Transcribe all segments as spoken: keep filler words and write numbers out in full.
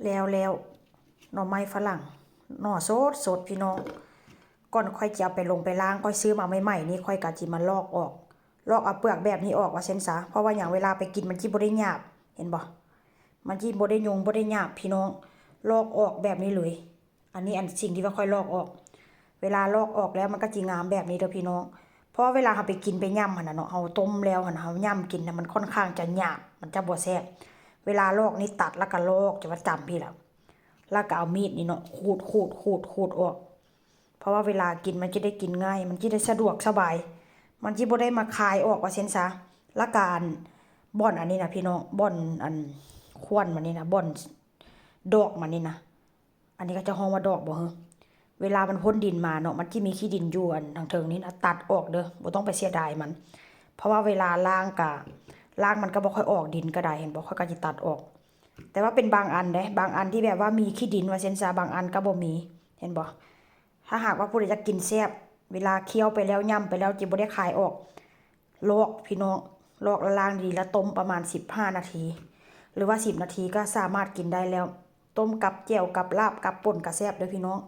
แล้วแล้ว หน่อไม้ฝรั่ง หน่อสดสดพี่น้อง ก่อนข้อยจะเอาไปลงไปล้าง ข้อยซื้อมาใหม่ๆนี่ ข้อยก็จิมาลอกออก ลอกเอาเปลือกแบบนี้ออกว่าซั่นซะ เพราะว่าหยัง เวลาไปกินมันจิบ่ได้หยาบ เห็นบ่ มันจิบ่ได้ยุงบ่ได้หยาบพี่น้อง ลอกออกแบบนี้เลย อันนี้อันสิ่งที่ว่าข้อยลอกออก เวลาลอกออกแล้วมันก็จิงามแบบนี้เด้อพี่น้อง เพราะว่าเวลาเฮาไปกินไปย่ำหั่นน่ะเนาะ เฮาต้มแล้วหั่นน่ะ เฮาย่ำกินน่ะ มันค่อนข้างจะหยาบ มันจะบ่แซ่บ เวลาลอกนี่ตัดแล้วก็ลอก จะว่าจำพี่ละ แล้วก็เอามีดนี่เนาะ ขูด ขูด ขูด ขูดออก เพราะว่าเวลากินมันจะได้กินง่าย มันจะได้สะดวกสบาย มันจะบ่ได้มาคายออกว่าซั่นซะ แล้วก็อัน บ่อนอันนี้นะพี่น้อง บ่อนอัน ควันมันนี่นะ บ่อนดอกมันนี่นะ อันนี้เขาเจ้าฮ้องว่าดอกบ่เหรอ เวลามันพ่นดินมาเนาะ มันจะมีขี้ดินอยู่อันทางเทิงนี่นะ ตัดออกเด้อ บ่ต้องไปเสียดายมัน เพราะว่าเวลาล้างกะ ล้างมันก็บ่ค่อยออก ดินก็ได้ เห็นบ่ ข้อยก็สิตัดออก แต่ว่าเป็นบางอันเด้ บางอันที่แบบว่ามีขี้ดินว่าซั่นซะ บางอันก็บ่มี เห็นบ่ ถ้าหากว่าผู้ใดอยากกินแซ่บ เวลาเคี้ยวไปแล้ว ย่ำไปแล้ว จิบ่ได้คายออก ลอกพี่น้อง ลอกแล้วล้างดี แล้วต้มประมาณสิบห้านาที หรือว่าสิบนาทีก็สามารถกินได้แล้ว ต้มกับแจ่ว กับลาบ กับป่นก็แซ่บเด้อพี่น้อง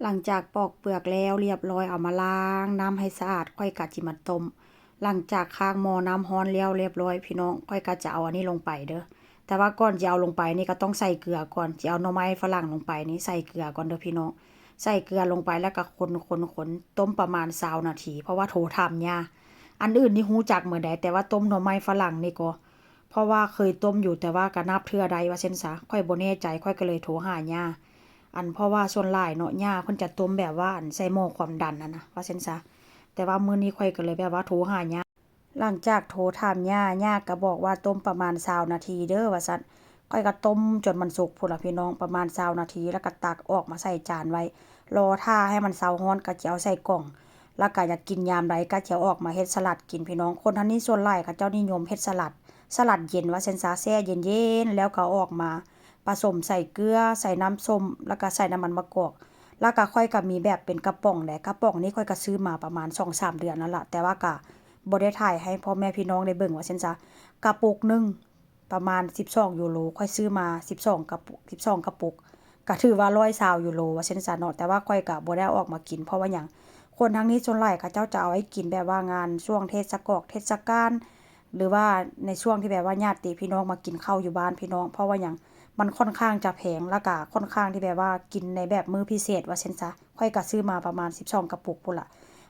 หลังจากปอกเปลือกแล้วเรียบร้อย เอามาล้างน้ำให้สะอาด ข้อยก็จิมาต้ม หลังจากคางหม้อน้ำร้อนแล้วเรียบร้อยพี่น้อง ข้อยก็จะเอาอันนี้ลงไปเด้อ แต่ว่าก่อนจะเอาลงไปนี่ก็ต้องใส่เกลือก่อน จะเอาหน่อไม้ฝรั่งลงไปนี่ใส่เกลือก่อนเด้อพี่น้อง ใส่เกลือลงไปแล้วก็คน คน คน ต้มประมาณซาวนาที เพราะว่าโทรถามย่า อันอื่นนี่ฮู้จักหมดใด แต่ว่าต้มหน่อไม้ฝรั่งนี่ก็ เพราะว่าเคยต้มอยู่ แต่ว่าก็นับเทื่อใดว่าซั่นซะ ข้อยบ่แน่ใจ ข้อยก็เลยโทรหาย่า อัน เพราะว่าส่วนหลายเนาะ ย่าเพิ่นจะต้มแบบว่าอันใส่หม้อความดันหั้นนะ ว่าซั่นซะ แต่ว่ามื้อนี้ข้อยก็เลยแบบว่าโทรหาย่า หลังจากโทรถามย่า ย่าก็บอกว่าต้มประมาณซาวนาทีเด้อ ว่าซั่น ข้อยก็ต้มจนมันสุกพู้นล่ะพี่น้อง ประมาณซาวนาที แล้วก็ตักออกมาใส่จานไว้ รอท่าให้มันเซาร้อนก็จะเอาใส่กล่อง แล้วก็อยากกินยามใดก็จะเอาออกมาเฮ็ดสลัดกินพี่น้อง คนทางนี้ส่วนหลายเขาเจ้านิยมเฮ็ดสลัด สลัดเย็นว่าซั่นซะ แช่เย็นๆ แล้วก็เอาออกมาผสมใส่เกลือ ใส่น้ำส้ม แล้วก็ใส่น้ำมันมะกอก แล้วก็ข้อยก็มีแบบเป็นกระป๋องแหละ กระป๋องนี้ข้อยก็ซื้อมาประมาณสองสามเดือนแล้วล่ะ แต่ว่าก็บ่ได้ถ่ายให้พ่อแม่พี่น้องได้เบิ่งว่าซั่นซะ กระปุกหนึ่งประมาณสิบสองยูโร ข้อยซื้อมาสิบสองกระปุก สิบสองกระปุก ก็ถือว่าร้อยซาวยูโรว่าซั่นซะเนาะ แต่ว่าข้อยก็บ่ได้เอาออกมากิน เพราะว่าหยัง คนทางนี้ส่วนหลายเขาเจ้าจะเอาไว้กินแบบว่างานช่วงเทศกอกเทศกาล หรือว่าในช่วงที่แบบว่าญาติพี่น้องมากินข้าวอยู่บ้านพี่น้อง เพราะว่าหยัง มันค่อนข้างจะแพง แล้วก็ค่อนข้างที่แบบว่ากินในแบบมื้อพิเศษว่าซั่นซะ ข้อยก็ซื้อมาประมาณสิบสองกระปุกพู้นล่ะ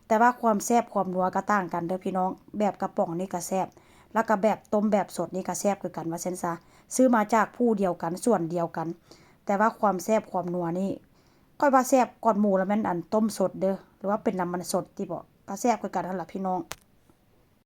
แต่ว่าความแซ่บความนัวก็ต่างกันเด้อพี่น้อง แบบกระป๋องนี่ก็แซ่บ แล้วก็แบบต้มแบบสดนี่ก็แซ่บคือกันว่าซั่นซะ ซื้อมาจากผู้เดียวกัน สวนเดียวกัน แต่ว่าความแซ่บความนัวนี่ ข้อยว่าแซ่บก่อนหมู่แล้วแม่นอันต้มสดเด้อ หรือว่าเป็นน้ำมันสดติบ่ ก็แซ่บคือกันหั้นล่ะพี่น้อง